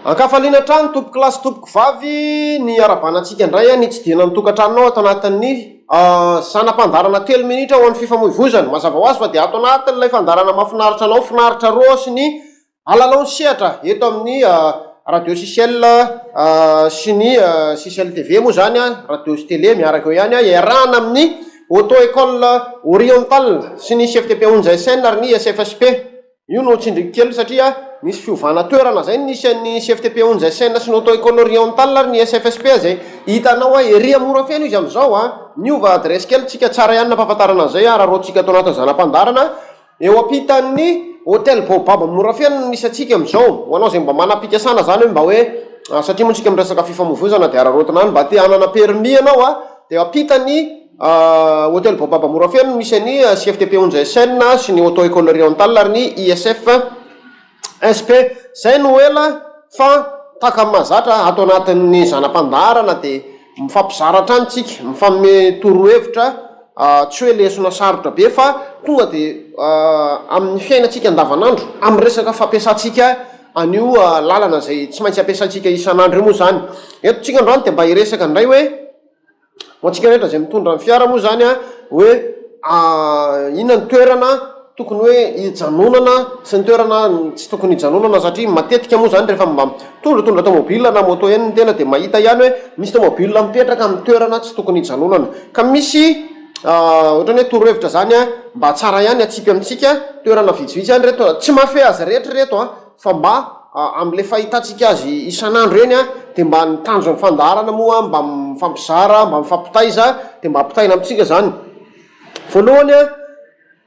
Ankafaliana hatrany tompoko lahy sy tompoko vavy ny hiarahabana antsika indray nitsidihana ny tokantranonao ato anatin'ny zana-pandaharana telo minitra ho an'ny fifamoivoizana. Mazava ho azy fa dia ato anatin'ilay fandaharana mahafinaritra anao finaritra roa sy ny Alalao ny sehatra eto amin'ny Radio Sicel sy ny Sicel TV moa izany, radio sy télé miaraka eo ihany, iarahana amin'ny Auto École Orientale sy ny CFTP Onja SN ary ny SFSP. Io no tsindriko kely satria nisy fiovana toerana izay no nisy an'ny CFTP Onja SN sy ny Auto École Orientale ary ny SFSP izay hitanao ery Morafeno izy amin'izao. Niova adresse kely tsika, tsara ihany nampahafantarana an'izay, araraotintsika ato anatin'ny zana-pandaharana. Eo ampitan'ny Hotel Baobab Morafeno no misy antsika amin'izao. Ho anao izay mba manam-pikasana izany hoe mba hoe satria moa tsika miresaka fifamoivoizana dia araraotina any, mba te hanana permis ianao a, dia eo ampitan'ny Hotel Baobab Morafeno no misy an'ny CFTP Onja SN sy ny Auto Ecole Orientale ary ny ISF. SP, Zay no ela fa tahaka ny mahazatra ato anatin'ny zana-pandaharana dia mifampizara hatrany tsika, mifanome torohevitra, tsy hoe lesona sarotra be fa tonga dia amin'ny fiainantsika andavanandro, amin'ny resaka fampiasantsika an'io lalana izay tsy maintsy ampiasaintsika isan'andro io moa izany. Eto tsika androany dia mba hiresaka indray hoe. Ho antsika rehetra izay mitondra ny fiara moa izany an, hoe inona ny toerana tokony hoe hijanonana sy ny toerana tsy tokony hijanonana satria matetika moa izany rehefa mba mitondratondra tomobile na moto eny ny tena dia mahita ihany hoe misy tomobile mipetraka amin'ny toerana tsy tokony hijanonana. Ka misy ohatran'ny hoe torohevitra izany an, mba tsara ihany atsipy amintsika toerana vitsivitsy ihany ireto, tsy mahafehy azy rehetra ireto an. fa mba amin'ilay fahitantsika azy isan'andro eny dia mba ny tanjon'ny fandaharana moa mba mifampizara, mba mifampitaiza dia mba ampitaina amintsika izany. Voalohany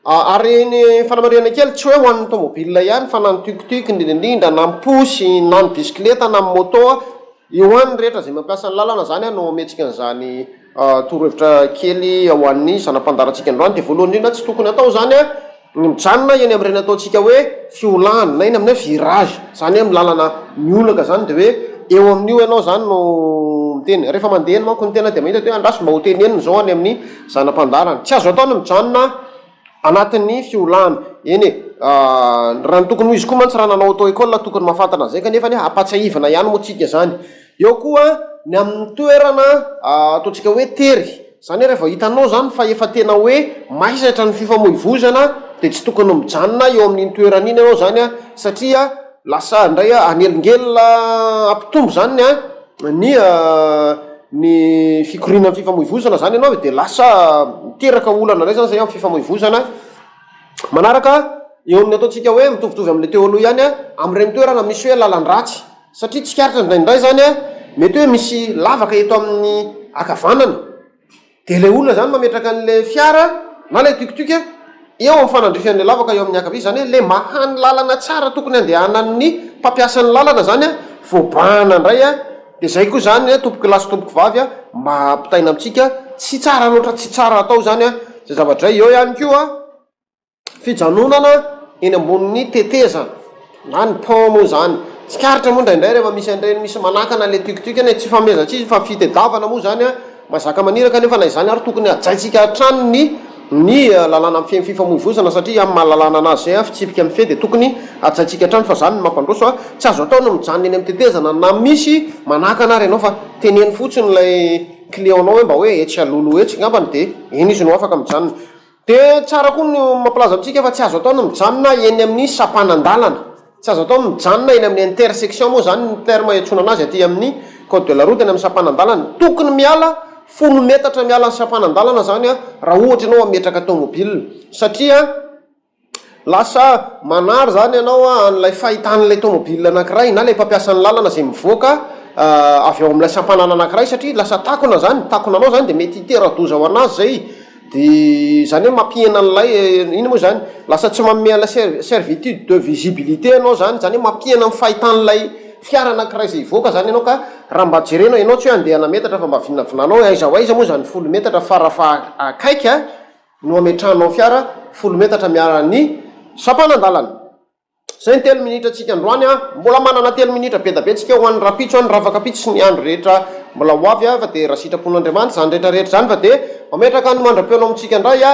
ary ny fanamarihana kely tsy hoe ho an'ny tomobile ihany fa na ny tuc-tuc indrindra indrindra na ny posy na ny bisikileta na ny moto, eo ho an'ny rehetra izay mampiasa ny lalana izany no omentsika an'izany torohevitra kely ho an'ny zana-pandaharantsika androany. Dia voalohany indrindra tsy tokony atao izany Ny mijanona eny amin'ireny ataontsika hoe fiolahana na eny amin'ny hoe virage, izany hoe amin'ny lalana miolaka izany dia hoe eo amin'io ianao izany no miteny. Rehefa mandeha eny manko ny tena dia mahita hoe andraso mba ho tenenina izao any amin'ny zana-pandaharana. Tsy azo atao ny mijanona anatin'ny fiolahana. Eny e, raha ny tokony ho izy koa mantsy raha nanao auto école tokony mahafantatra an'izay kanefa anie ampatsiahivina ihany moa tsika izany. Eo koa ny amin'ny toerana ataontsika hoe tery, izany hoe rehefa hitanao izany fa efa tena hoe maizatra ny fifamoivoizana dia tsy tokony mijanona eo amin'iny toerana iny ianao izany an, satria lasa indray hanelingelina hampitombo izany ny ny fikorianan'ny fifamoivoizana izany ianao dia lasa miteraka olana indray izany izay amin'ny fifamoivoizana. Manaraka, eo amin'ny ataontsika hoe mitovitovy amin'ilay teo aloha ihany, amin'ireny toerana misy hoe lalan-dratsy, Satria tsikaritra indraindray izany an, mety hoe misy lavaka eto amin'ny ankavanana, dia ilay olona izany mametraka an'ilay fiara na ilay tuc-tuc eo amin'ny fanandrify an'ilay lavaka eo amin'ny ankavia, izany hoe ilay maha ny lalana tsara tokony handehanan'ny mpampiasa ny lalana izany an, voabahana indray an, dia izay koa izany an, tompoko lahy sy tompoko vavy an, mba ampitaina amintsika, tsy tsara loatra, tsy tsara atao izany an, izay zavatra izay, eo ihany koa. Fijanonana eny ambonin'ny tetezana na ny pont moa izany. Tsikaritra moa indraindray rehefa misy an'ireny misy manakana ilay tuc-tuc eny, tsy fanomezan-tsiny fa fitediavana moa izany an, mazaka maniraka nefa na izany ary tokony hajaintsika hatrany ny ny lalàna mifehy ny fifamoivoizana satria amin'ny maha lalàna anazy izay an, fitsipika mifehy dia tokony hajaintsika hatrany fa izany no mampandroso an. Tsy azo atao ny mijanona eny amin'ny tetezana na misy manakana ary ianao fa teneno fotsiny ilay client-nao hoe mba hoe etsy alohaloha etsy angambany dia eny izy no afaka mijanona. Dia tsara koa ny mampilaza amintsika fa tsy azo atao ny mijanona eny amin'ny sampanan-dalana. Tsy azo atao ny mijanona eny amin'ny intersection moa izany ny terme iantsoana anazy aty amin'ny code de la route, eny amin'ny sampanan-dalana. Tokony miala folo metatra miala ny sampanan-dalana izany raha ohatra ianao hametraka tomobile satria lasa manary izany ianao an'ilay fahitan'ilay tomobile anankiray na ilay mpampiasa ny lalana izay mivoaka avy ao amin'ilay sampanana anankiray satria lasa takona izany, takona anao izany dia mety hitera-doza ho an'azy izay. Dia izany hoe mampihena an'ilay, inona moa izany, lasa tsy manome an'ilay servitude de visibilité ianao izany, izany hoe mampihena ny fahitan'ilay fiara anankiray izay hivoaka izany ianao ka raha mba jerena, ianao tsy hoe handeha hanametatra fa mba vinavinanao hoe aiza ho aiza moa izany folo metatra fara faha akaiky no ametrahanao fiara folo metatra miala ny sampanan-dalana. Zay ny telo minitra tsika androany a! Mbola manana telo minitra be da be tsika ho an'ny rapitso any rafakapitso sy ny andro rehetra mbola ho avy a! Fa dia raha sitrapon'Andriamanitra izany rehetra rehetra izany fa dia mametraka ny mandra-pihaona amintsika indray a!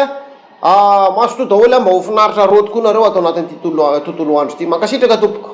Mazotoa daholo a! Mba ho finaritra rô tokoa nareo ato anatin'ity tontolo andro ity. Mankasitraka tompoko.